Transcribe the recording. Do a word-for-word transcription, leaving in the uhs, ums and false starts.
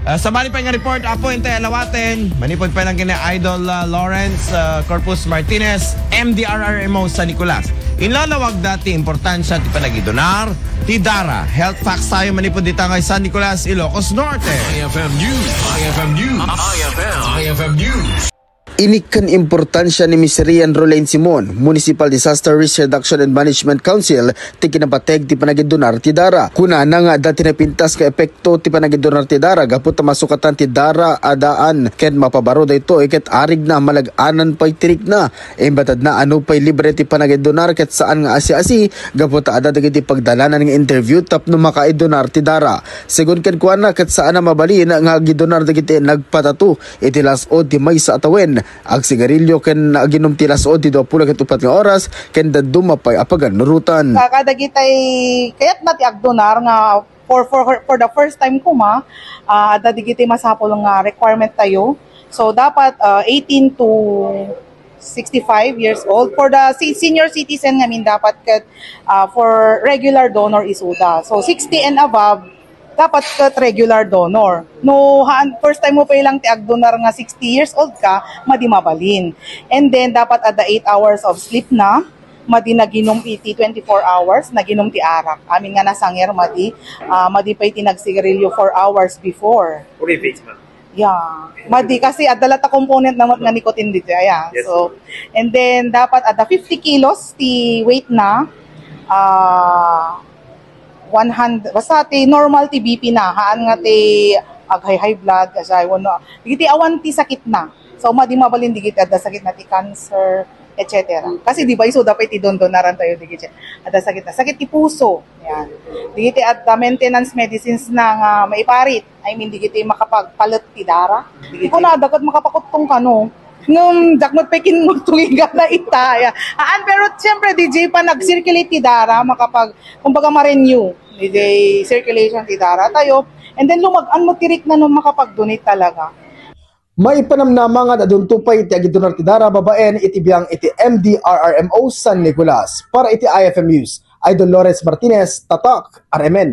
Ah, sabali pay nga report, Apo, intay alawaten, manipud pay lang ken ni Idol, ah, Lawrence, ah, Corpus Martinez, M D R R M O San Nicolas. Inlalawag da ti importansya ti panagidonar ti dara. Health facts tayo manipud dita nga San Nicolas, Ilocos Norte. I F M News. I F M News. I F M. I F M News. Inikkan importansya ni Miss Rian Roland Simon, Municipal Disaster Risk Reduction and Management Council, ti kinapateg ti panagidonar ti dara. Kunana nga adda ti napintas nga epekto ti panagidonar ti dara gapu ta masukatan ti dara a daan ken mapabaro daytoy ket arigna malag-anan pay ti rikna. Imbatadna a no pay libre ti panagidonar ket saan nga asi-asi gapu ta adda dagiti pagdalanan nga interview tapno makaidonar ti dara. Segun kenkuana ket saan a mabalin nga agidonar dagiti nagpatato iti las-od ti maysa a tawen, agsigarilio ken aginom ti las-od ti duapulo ket uppat nga oras ken dadduma pay a paganurotan. Ka-, kadagitay kayatna ti agdonar nga for, for, for the first time koma, ah, adda digiti masapul nga requirement tayo. So, dapat, ah, eighteen to sixty-five years old. For the si-, senior citizen ngamin dapat ket, ah, for regular donor isuda. So, sixty and above, dapat ket regular donor. No, haan, first time mo pay lang ti agdonar nga sixty years old ka, madi mabalin. And then, dapat adda eight hours of sleep na, madi naginom iti twenty-four hours, naginom ti arak. Amin nga nasanger, madi, ah, madi pay ti nagsigarilyo four hours before. Four days, ma'am. Yeah. Madi kasi adda latta component na nga nicotine dito. Yeah. Yes. So, and then dapat adda fifty kilos ti weight na. Ah, one hundred, basta ti normal ti B P na, haan nga ti ag-high, high blood, asya, wano. Digiti awan ti sakit na. So, madi mabalin digiti adda sakit na ti cancer, et cetera. Kasi di ba isuda pay ti dondonaran tayo digiti adda sakit na. Sakit ti puso. Yan. Digiti adda maintenance medicines na nga maiparit. I mean, digiti makapagpalet ti dara. Digiti. Kunada ket makapakuttong kano. Ngem, dakmet pay kinmutong igana ita. Ya. Haan, pero siyempre, D J pa nag-circulate ti dara, makapag, kumbaga, ma-renew. Digiti circulation ti dara tayo. And then, lumag-an mo ti rikna no makapag-donate talaga. Maipanamnama nga adunto pay ti agidonar ti dara babaen iti biang iti M D R R M O San Nicolas. Para iti I F M News, Idol Lawrence Martinez, Tatak, R M N.